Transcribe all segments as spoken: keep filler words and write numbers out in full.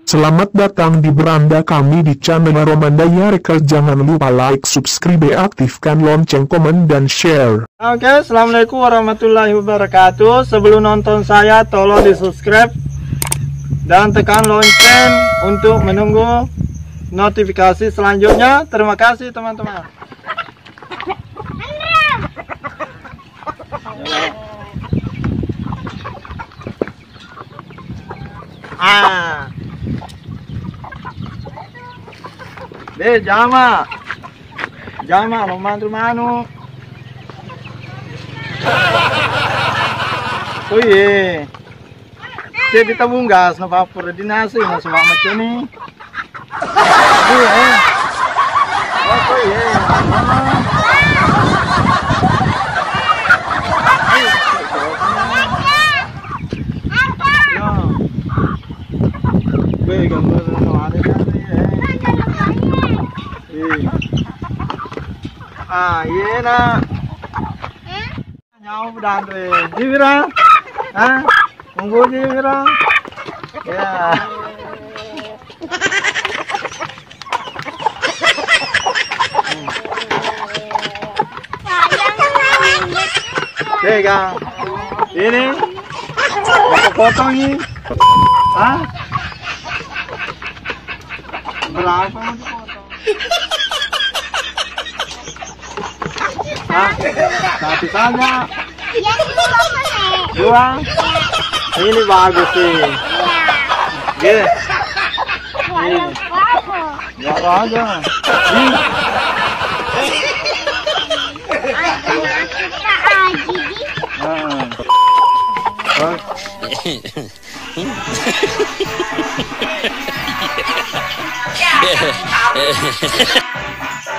Selamat datang di beranda kami di channel Romanda Yareka. Jangan lupa like, subscribe, aktifkan lonceng, komen, dan share. Oke, assalamualaikum warahmatullahi wabarakatuh. Sebelum nonton saya, tolong di subscribe dan tekan lonceng untuk menunggu notifikasi selanjutnya. Terima kasih, teman-teman. Ah. Deh, jama. Jama, lo mantu manu. Oh, iya. Cek di tabung gas, na papur di nasi, na suwa macam ni. Iya, eh. Oh, oh, iya. Ya. Weh, gambar sama ada kan, eh. Iya. Ah, iya, nak. Nyawa danre. Jiwira. Hah? Monggo jiwira. Ya. Tega. Ini. Potong-potong ini. Hah? Berapa mau dipotong? Hah? Satu saja. Dua. Ini bagus sih. Oke. Ini. Baru aja. Ih. Nah. Hah?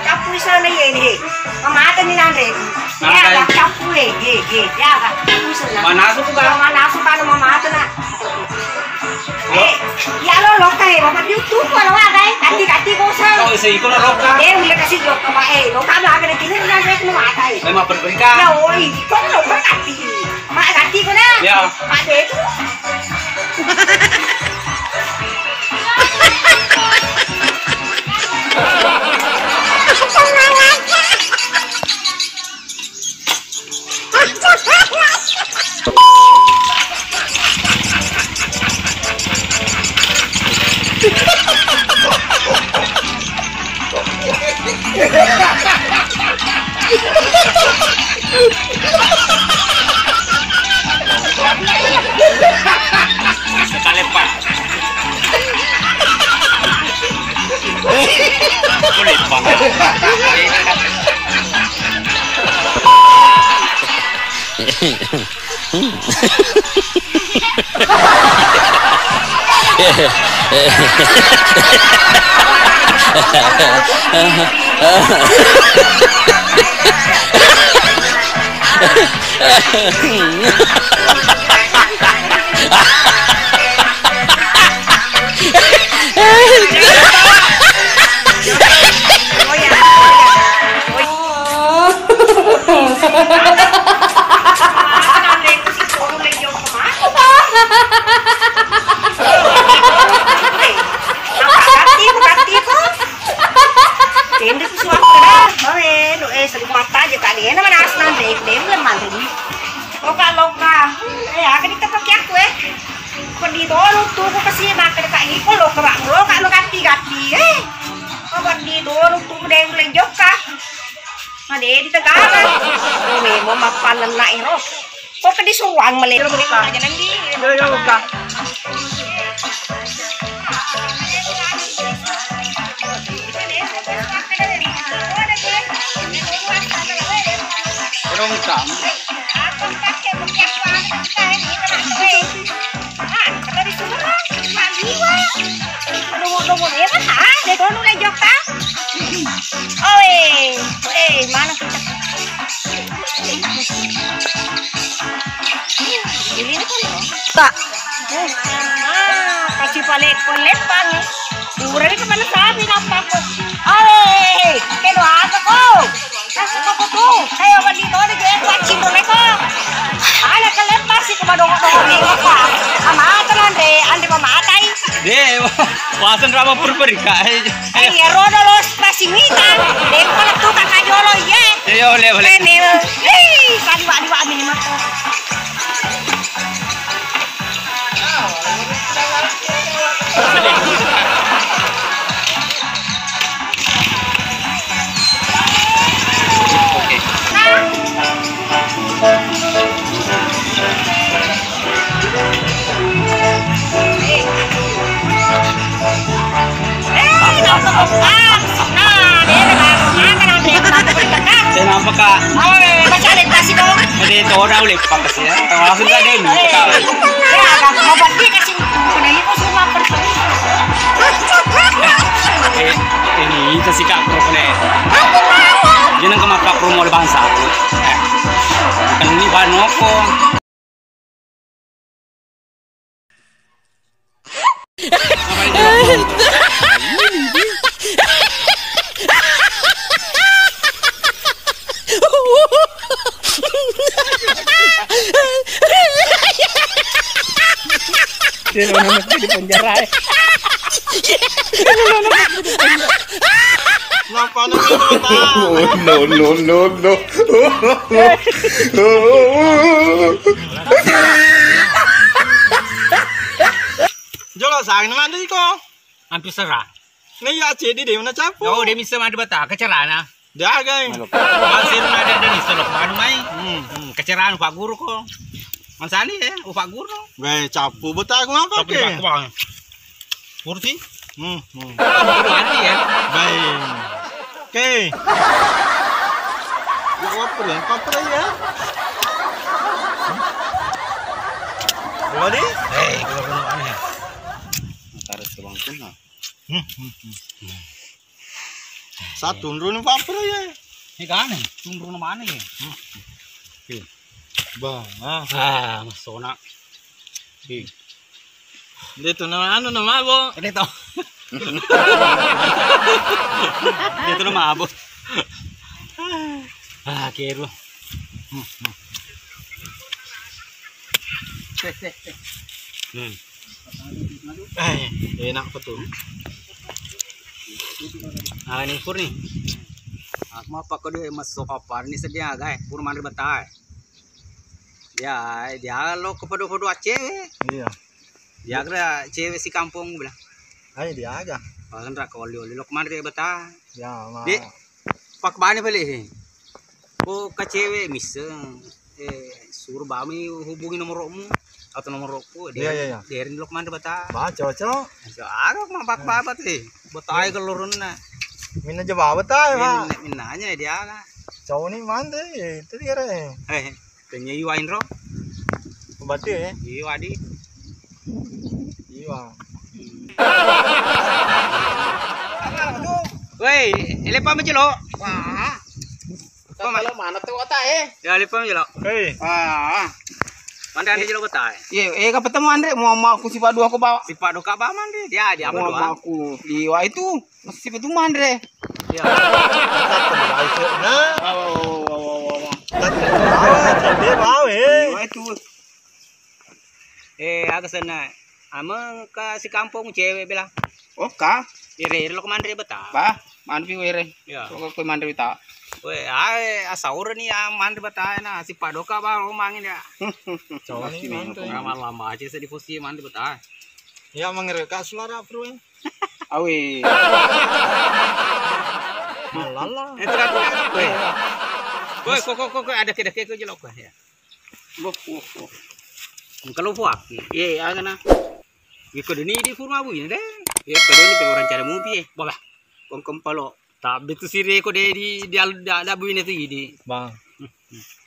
Cappu isana iye ni, he. Mamatani nanre. Nangkai. Ya, cappu, he, he, he. Ya, cappu isana. Manasu tu, Kak. Manasu, Kak, mamata na. Lo. Eh, ya lo, lokka, he. Bapak YouTube, kalau ada, eh. Kati, kati, bosan. Kau isi ikut lokka. Eh, udah kasih lokka, Pak, eh. Lokka, ada, ada, kini nanre, kena mata, eh. Memang berberikan. Ya, oi, kau lokka, kati. Mak ganti ko na. Ya. Mak de tu. Kalepa. Kalepa. Tende ku suang kada. Bawe, do, eh, selipat aja tadi. Enak mana asnan deh, deh, belum mandi. Loka, loka. Eh, aga ditepaki aku, eh. Peddi tonu tuku kasi makan ka iko, loka, loka, lo gatti-gatti, eh. Peddi tonu tuku deh, uleng jokka. Made di tegara. Ini mau mapan na ero. Kok ke disuruang mele. Yo, yo, ka. Rongkang. Ah, kata disuruang, maliwa. Nomor-nomor ya, ah, deh, kono lejok, ah. Oi, eh, mana kita? Ini kan, Pak. Ah, kasih palepang. Kurang itu mana sapi nampak kok. Oi, ke doa kok. Kasih kok tuh. Ayo, bandi to de, kuaci to leko. Ana kelepas si kemadongo-dongo ni apa? Amata nanre, ande mamatai. Dewa. Pasang rama purperika. Eh, iya, rodo los passing wita. Dempel tu kakak jolo, iya. Iya, boleh, boleh. Eh, mel. Hei, kaliwa-liwa mel. Saya nampak, Kak. Jadi, tau dah boleh pakai sih, ya. Langsung tak ada ini, Kak. Eh, ini itu sih, Kak, promo nih. Jangan ke maka promo di bangsa. Eh, kan ini bahan noko. Dia lo nama di penjara, eh. Kenapa namanya? Oh, no, no, no, no. Jolo, sang mandi ko. Ampi sera. Nah, iya, cedi deh, mana capu? Oh, dia bisa mandi bata, kecerana. Dia agai. Masih ada, ada di selok baru mai. Hmm, hmm, kecerana Pak Guru ko. Mansani ya, oh, Pak Guru. Gai, capu bata aku apa ke? Kursi? Hmm, hmm. Mati ya. Baik. Oke. Ya, apa ya? Apa ya? Gua di? Hei, gua gua aneh. Taruh ke bangku nah. Hmm, hmm, hmm. Satu nurun apa ya? Ini kan, tunrun mana ya? Hmm. Oke. Bah, ah. Ah, masona. Ih. Dia tuh nama anu nama apa? Dia tahu. Dia tuh nama apa? Ah, kero. Hmm, hmm. Hmm. Eh, enak betul. Ah, ini pur nih. Aku mau pakai dulu masuk apa? Ini sedia, guys. Pur mandi betai. Ya, dia lo kepodo-podo cewe. Iya. Dia kira cewe si kampung bilang. Ayo dia aja. Paling rak oli-oli lo kemari beta. Ya, ma. Di, pak bani beli. Oh, ke cewe miseng. Eh, suruh bami hubungi nomormu atau nomorku. Iya, iya, iya. Dia lo kemari beta. Ba, cocok. So, aku mah pak babat sih. Betai kelurunna. Minna jawab betai, Pak. Minna, minnanya dia lah. Cowok ni mana? Itu dia. Eh. Tanya iwa inro. Berarti ya? Iwa di. Iwa. Woi, elepa majelo. Wah. Kalau mana tuh kota eh? Ya, elepa majelo. Hei. Ah. Mana ada jelo kota eh? Iya, eh, kapan temu Andre? Mau mau aku sifat dua aku bawa. Sifat dua kak bawa Andre. Dia dia mau apa? Aku di wa itu. Masih betul mandre. Iya. Nah. Awa, awa, awa, awa, awa. Bawa, bawa, eh. Itu. Eh, aga senna. Ameng ka si kampung cewek bilang. Oh, ka? Ire, ire lo kemandre beta. Bah, manfi were. Iya. Kok kok mandre beta. Weh, ae asaur ni ya mandre beta na si padoka ba romangin ya. Cowok ni mantu. Lama-lama aja sedih posisi mandre beta. Ya mengere ka suara bro. Awe. Malala. Eh, tidak, tidak, tidak. Woi, kok, kok, kok, kok, ada kira-kira kok jelok kok ya. Boh, boh, boh. Engka lo fuaki. Iya, iya, agana. Iko deni di furma bu ini deh. Iya, ko deni pe orang cara mupi eh. Bola. Kong kempalo. Tapi tu sire ko de di di al da da buine tu idi. Bang.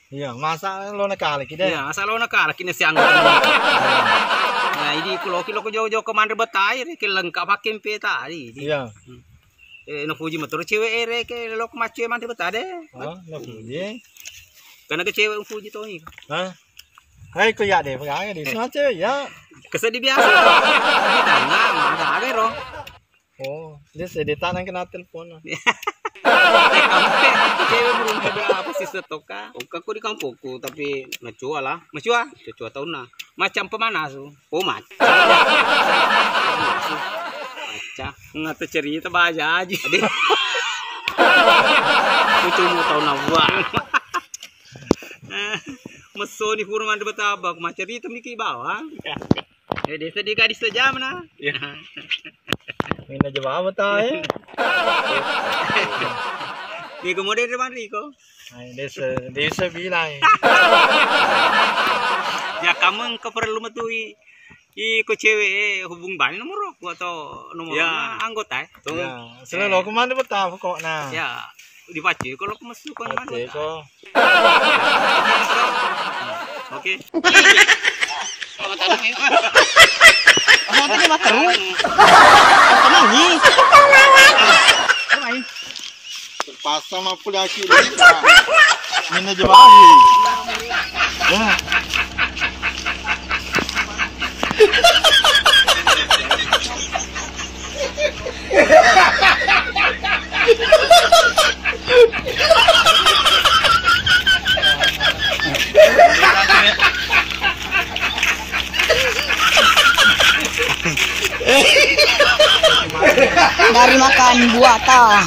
Iya, masa lo na kale ki de. Iya, masa lo na kale ki ne siang. Nah, idi ku loki loko jauh-jauh ke mandre betai re ke lengkap pakai pe tadi. Iya. Eh, no puji motor cewek ere ke lok macce mandre betai de. Oh, no puji. Karena ke cewek puji to ni. Hah? Hai ko ya de, pegang de. Semua cewek ya. Kesedi biasa. Tanya, ada ada ro. Oh, dia sedih tanang kena telepon. Cewek berumah berapa sih setoka? Oka aku di kampungku tapi macua lah. Macua? Macua tahun nah. Macam pemanas tu. Oh, macam. Ngata cerita baja aja. Itu mau tahu nawa. Messoni pura manre bataba, maccarita miki bawang. Eh, desa di gadis sejam na. Iya. Mina jawab ta, eh. Miko model manriko. Ai, desa, desa bilang. Ya, kamu engka perlu metui. Iko cewek, eh, hubung bani nomor aku atau nomor Ya. Anggota, eh? Ya, selalu aku mana betah pokoknya. Ya, dipacu kalau aku masuk kan mana Pace betah. Ko. Oke. Apa tadi? Apa tadi makan? Apa tadi? Terpaksa mampu lagi. Mina jawab. Ya. Dari makan buah ta.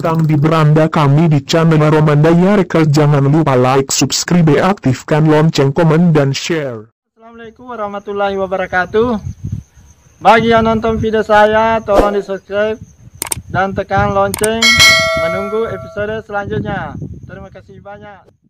datang di beranda kami di channel Romanda Yareka. Jangan lupa like, subscribe, aktifkan lonceng, komen, dan share. Assalamualaikum warahmatullahi wabarakatuh. Bagi yang nonton video saya, tolong di-subscribe dan tekan lonceng menunggu episode selanjutnya. Terima kasih banyak.